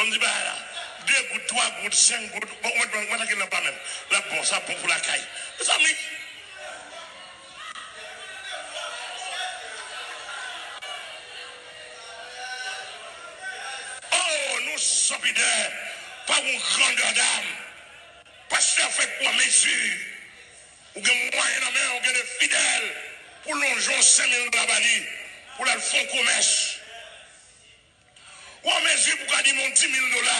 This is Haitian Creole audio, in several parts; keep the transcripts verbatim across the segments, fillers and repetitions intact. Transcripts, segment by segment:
m di bagay la. De goud, twa goud, senk goud. Bon, mwen, mwen, mwen, nan pa menm. L ap bon, sa bon pou lakay. Mezanmi. Oh, nou sanpidè, pa gon grandè dam. Pastè fè pou mezi. Ou gen mwayen nan men, ou gen de fidèl pou lonje yon senk mil dola ba li, pou l al fè yon komès. Ou an mezi pou ka di m yon dis mil dola,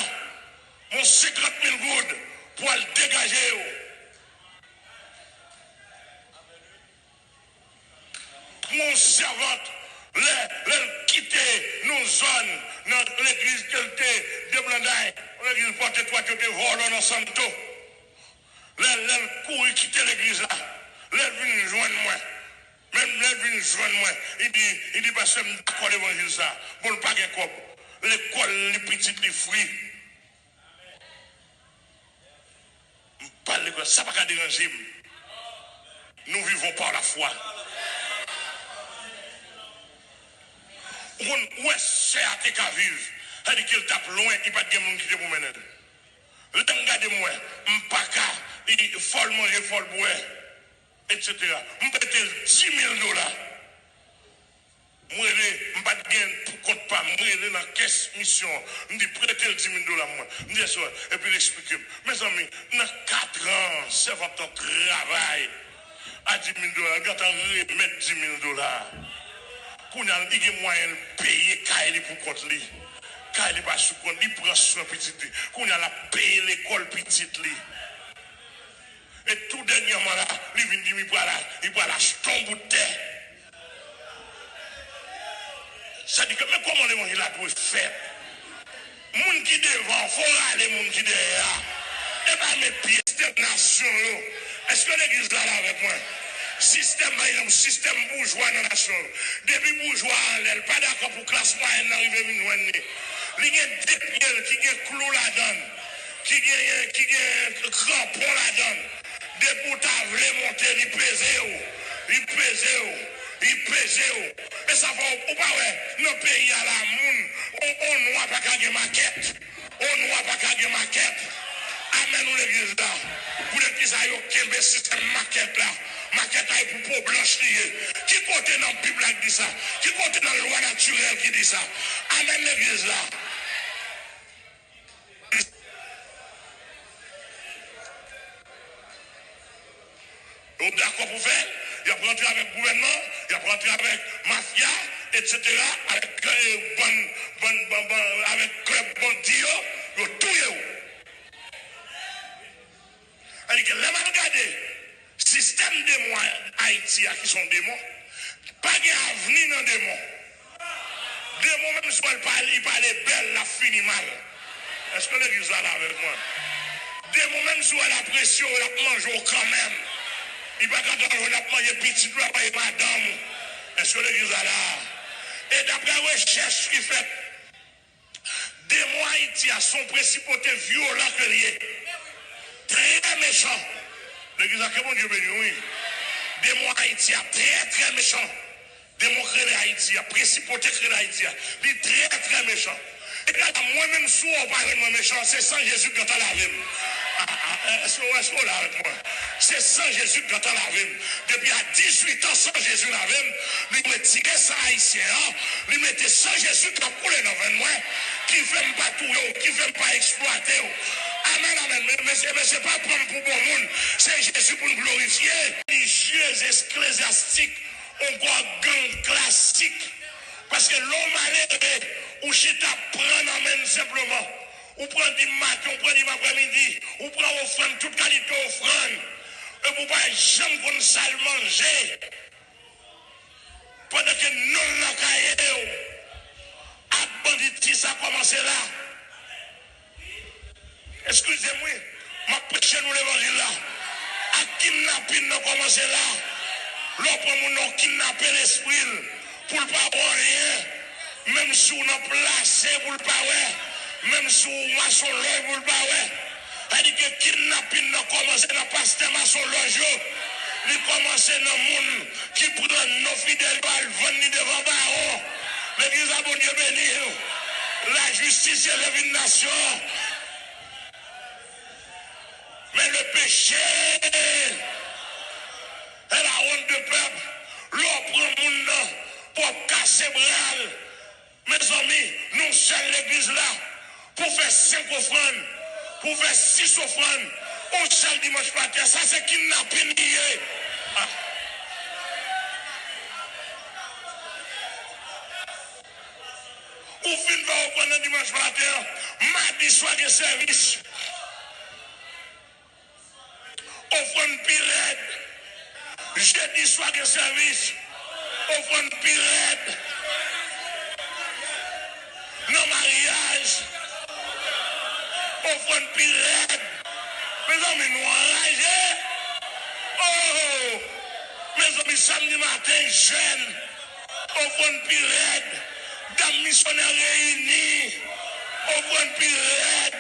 m yon senkant mil goud pou al degaje yo. Pou yon sèvant, lè, lè l kite yon zòn nan legliz ke l te deblanday, yon legliz pòte twat yo te vòlò nan Santo. Lè, lè l kouri kite legliz la, lè l vin jwenn mwen, menm lè l vin jwenn mwen, li di, li di, pastè, m dakò levanjil sa. Bon, l pa gen kòb. Lekòl li, pitit li fri. M pa lekòl, sa pa ka deranje m. Nous vivons par la foi. Ou konn, ou wè sè a te ka viv, sa di ke l t ap lwen, li pa t gen moun ki te pou mennen l. Lè m gade m wè, m pa ka, i, fò l manje, fò l bwè, etsetera. M prete l dis mil dola. M rele, m pa t gen pou kont pa m, m rele nan kès misyon an, m di, prete l dis mil dola mwen. M di, èske, epi l eksplike m. Mezanmi, nan kat an, sèvant lan travay a dis mil dola, l gentan remèt dis mil dola. Kounye a, li gen mwayen l peye kay li pou kont li. Kay li pa sou kont, li pran swen pitit li. Kounye a, l ap peye lekòl pitit li. E tou dènyèman la, li vin di m li pral, li pral achte yon bout tè. Sa di ke, men kòman levanjil la dwe fèt? Moun ki devan, fò w rale moun ki dèyè a. E pa met pyès tèt nasyon yo. Èske legliz la la avèk mwen? Sistèm, pa egzanp, sistèm boujwa nan nasyon yo. Depi boujwa a anlè, l pa dakò pou klas mwayèn nan rive vin jwenn li. Li gen de pye l ki gen klou ladan l, ki gen, ki gen kranpon ladan l. Depi w ta vle monte, li peze w, li peze w, li peze w. E sa fè w, ou pa wè, nan peyi a la, moun, on, on nwa pa ka gen makèt. On nwa pa ka gen makèt. Amèn, ou legliz la. Poutèt ki sa yo kenbe sistèm makèt la? Makèt la e pou po blanch li ye. Ki kote nan Bib la ki di sa? Ki kote nan lwa natirèl ki di sa? Amèn, legliz la. Yo dakò pou fè l, y ap rantre avèk gouvènman, y ap rantre avèk mafya, etsetera, avèk, eh, bann, bann, bann, bann, avèk klèb bandi yo, yo touye w. Sa di ke lè m al gade sistèm demon Ayiti a, ki se yon demon, pa gen avni nan demon. Demon, menm si w wè l pale, li pale bèl, l ap fini mal. Èske legliz la la avèk mwen? Demon, menm si w wè l apresye w, l ap manje w kanmenm. Li pa ka tankou l ap manje pitit ou, l ap manje madanm ou. Èske legliz la la? E daprè rechèch ki fèt, demon Ayiti a se yon prensipote vyolan ke l ye. Trè mechan. Legliz la, ke Bondye beni w, wi. Demon Ayiti a trè, trè mechan. Demon k rele Ayiti a, prensipote k rele Ayiti a, li trè, trè mechan. Egal a mwen menm, si w wè w parèt mwen mechan, se san Jezi k gentan lave m. A, a, èske, èske w la avèk mwen? Se san Jezi k gentan lave m. Depi a dizuit an, san Jezi lave m, li retire san ayisyen an, li mete san Jezi k ap koule nan venn mwen, ki fè m pa touye w, ki fè m pa eksplwate w. Amèn, amèn. Men, mesye, mesye, pa pran m pou bon moun. Se Jezi pou n glorifye. Relijyez, eklezyastik, yon gwo gang klasik. Paske lè w malere, ou chita pran nan men l senpleman. Ou pran dim maten, ou pran dim aprèmidi, ou pran ofrann, tout kalite ofrann. Epi w pa janm konn sa l manje. Pandan ke non l nan kaye w. Ak bandit ki sa kòmanse la. Eskize m wi, m ap preche nou levanjil la. Ak kidnapin nan kòmanse la. Lè w pran moun nan, w kidnape lespri l pou l pa wè anyen. Menm si w nan plase pou l pa wè. Menm si w masonlòj pou l pa wè. Sa di ke kidnapin nan kòmanse nan pastè masonlòj yo. Li kòmanse nan moun ki pran non fidèl yo al vann li devan bawon. Legliz la, Bondye beni w. Lajistis eleve yon nasyon. Men le péché et la honte de peuple, lè w pran moun nan pou w ap kase bra l. Mezanmi, nou sèl legliz la pou fè senk ofrann, pou fè sis ofrann, yon sèl dimanch maten, sa se kidnapin li ye. Ah. Ou fin fè ofrann nan dimanch maten an, madi swa gen sèvis. Ofrann pi rèd. Jedi swa gen sèvis. Ofrann pi rèd. Nan maryaj. Ofrann pi rèd. Mezanmi, nou anraje. Oh! Mezanmi, samdi maten, jèn. Ofrann pi rèd. Dam misyonè reyini. Ofrann pi rèd.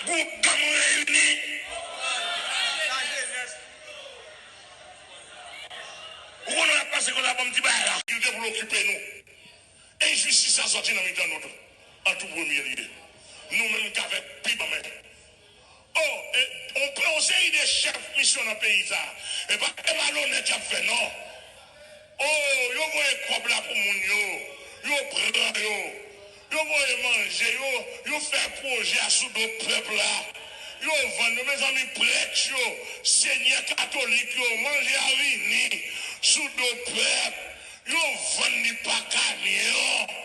Gwoup gang reyini. Ou konnen w ap pase konsa, ban m ti bagay la. Li te pou l okipe nou. Enjistis la sòti nan mitan nou tou, an tou premye lye. Nou menm k avèk pi manmè. Oh, e, on, on seri de chèf misyon nan peyi sa a. E pa, e pa lonnè y ap fè, non. Oh, yo voye kòb la pou moun yo. Yo pran yo. Yo voye manje. Yo, yo fè pwojè a sou do pèp la. Yo vann yo. Mezanmi, prèt yo, senyè katolik yo, manje a vini sou do pèp. Yo vann li pa kamyon.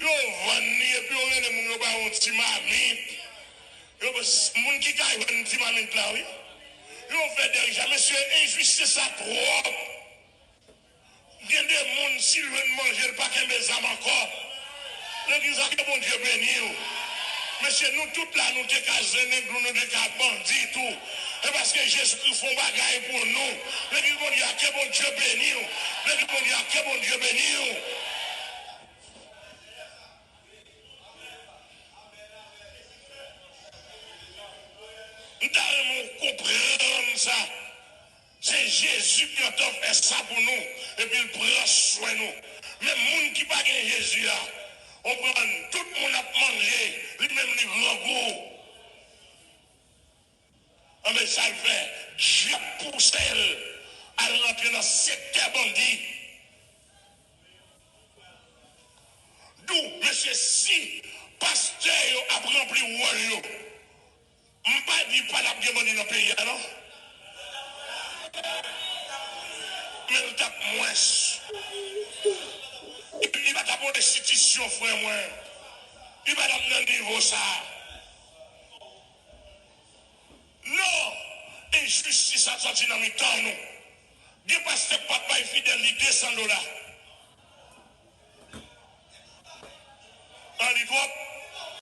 Yo vann li epi yo rele moun yo ba yo yon ti mamit. Yo, moun ki ka jwenn ti mamit la, wi. Yo fè dèyè, mesye, enjistis sa twòp. Gen de moun, si l jwenn manje, l pa kenbe zam ankò. Legliz la, ke Bondye beni w. Mesye, nou tout la, nou te ka zennenglou, nou te ka bandi tou. E paske Jezikri fè yon bagay pou nou. Legliz Bondye a, ke Bondye beni w. Legliz Bondye a, ke Bondye beni w. M ta renmen w konprann sa. Se Jezi ki antan fè sa pou nou, epi l pran swen nou. Men moun ki pa gen Jezi a, konprann, tout moun ap manje, li menm li grangou. Anben, sa l fè, dyab pouse l al rantre nan sektè bandi. Dou, mesye, si pastè yo ap ranpli wòl yo, m pa di pa t ap gen bandi nan peyi a, non. Men l t ap mwens. Li, li pa t ap yon enstitisyon, frè mwen. Li pa t ap nan nivo sa a. Non! Enjistis ap sòti nan mitan nou. Gen pastè k pa t bay fidèl li de san dola.